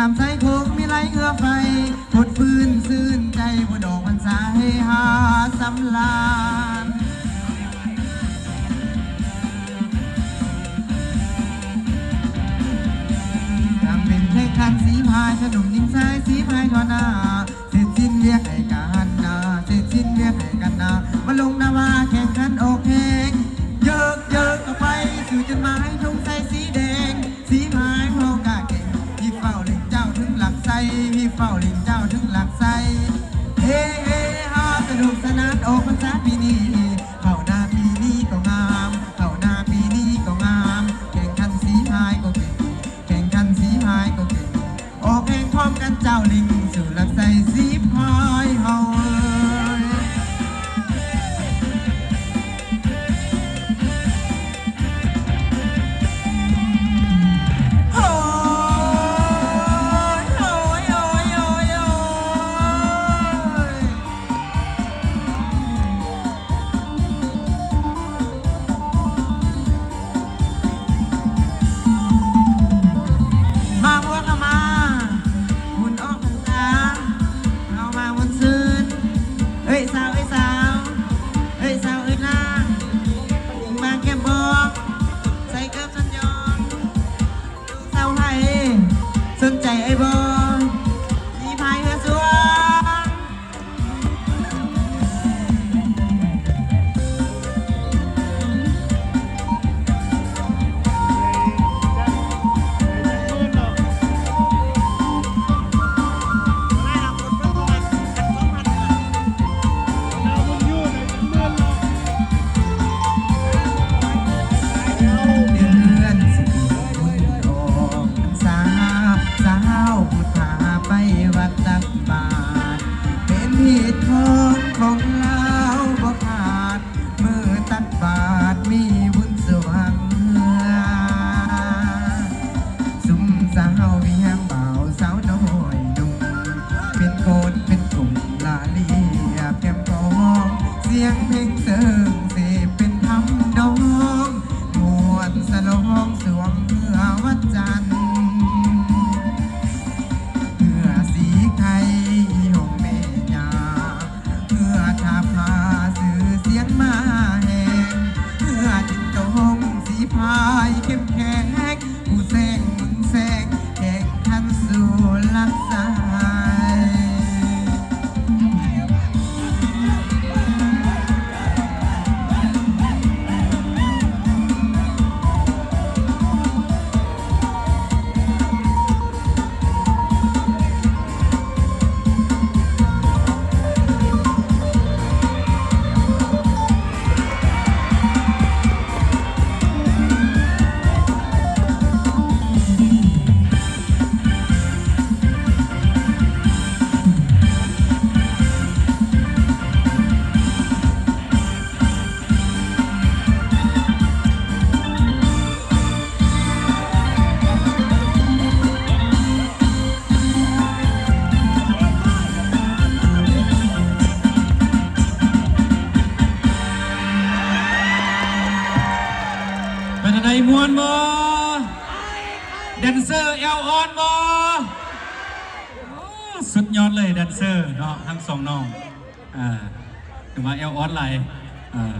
ນ້ຳໃສໂຂງມີໄຫຼເຫື່ອໄຟ ຫົດຟື້ນຊື່ນໃຈ ບຸນອອກພັນສາເຮຮາສຳລານ. ກາງເປັນແຂ່ງຂັນສີພາຍ ຊາຍໜຸ່ມຍິງຊາຍສີພາຍທົ່ວໜ້າ ເສັດສິ້ນວຽກໃຫ້ກັນນາ ເສັດສິ້ນວຽກໃຫ້ກັນນາ ມາລົງນາວາແຂ່ງຂັນອອກແຮງ ເຢິກເຢິກເຂົ້າໄປ ສູ່ຈຸດໝາຍ ທຸງໄຊສີແດງ ສີພາຍເຮົາກະເກັ່ງ ຮີບຟ້າວຫຼິ້ນເຈົ້າເຖິງຫຼັກໄຊ ຮີບຟ້າວຫຼິ້ນເຈົ້າເຖິງຫຼັກໄຊ ເຮເຮຮາ ສະໜຸກສະໜານອອກພັນສາປີນີ້ ເຂົ້າໜ້າປີນີ້ກໍງາມ ເຂົ້າໜ້າປີນີ້ກໍງາມ ແຂ່ງຂັນສີພາຍກໍເກັ່ງ ແຂ່ງຂັນສີພາຍກໍເກັ່ງ ອອກແຮງພ້ອມກັນເຈົ້າເລັ່ງ ສູ່ຫຼັກໄຊສີພາຍເຮົາເອີຍ. ໂອ້ຍ ໂອ້ຍ ໂອ້ຍ ໂອ້ຍ ໂອ້ຍ. ມາພວກເຮົາມາ ບຸນອອກພັນສາ ເຮົາມາມ່ວນຊື່ນ ເອີຍສາວ ເອີຍສາວ ເອີຍສາວ ເອີຍນາງ ຍິງບາງແກ້ມບອກ ໃສ່ເກີບສັນຍອງ ສາວໄທ ສົນໃຈເອີຍບໍ່ ມີພາຍເຮືອສວງ. ເດືອນສິບບຸນອອກພັນສາ ສາວພຸດພາໄປວັດຕັກບາດ ເປັນຮີດຄອງຂອງລາວບໍ່ຂາດ ມື້ຕັກບາດມີບຸນສວ່າງເຮືອ ຊຸມສາວວຽງ ບ່າວສາວນ້ອຍໜຸ່ມ ເປັນໂກນເປັນກຸ່ມລະລຽບແກ້ມຂອງ ສຽງເພງເສີງເສບເປັນທຳນອງ ມ່ວນສະຫຼອງຊ່ວງເຮືອວັດຈັນ ເຮືອສີໄຄອີ່ຫົງແມ່ຍ່າ ເຮືອທ່າພາຊື່ສຽງມາແຮງ ເຮືອດິນດົງສີພາຍເຂັ້ມແຂງ ຜູ້ແຊງບຸນແຊງແຂ່ງຂັນສູ່ຫຼັກໄຊ. ເປັນຈັ່ງໃດ ມ່ວນບໍ່? ແດນເຊີແອວອ່ອນບໍ່? ໂອ້ ສຸດຍອດເລີຍ ແດນເຊີເນາະ ທັງສອງນ້ອງ ອ່າ ຖືວ່າແອວອ່ອນຫຼາຍ ອ່າ.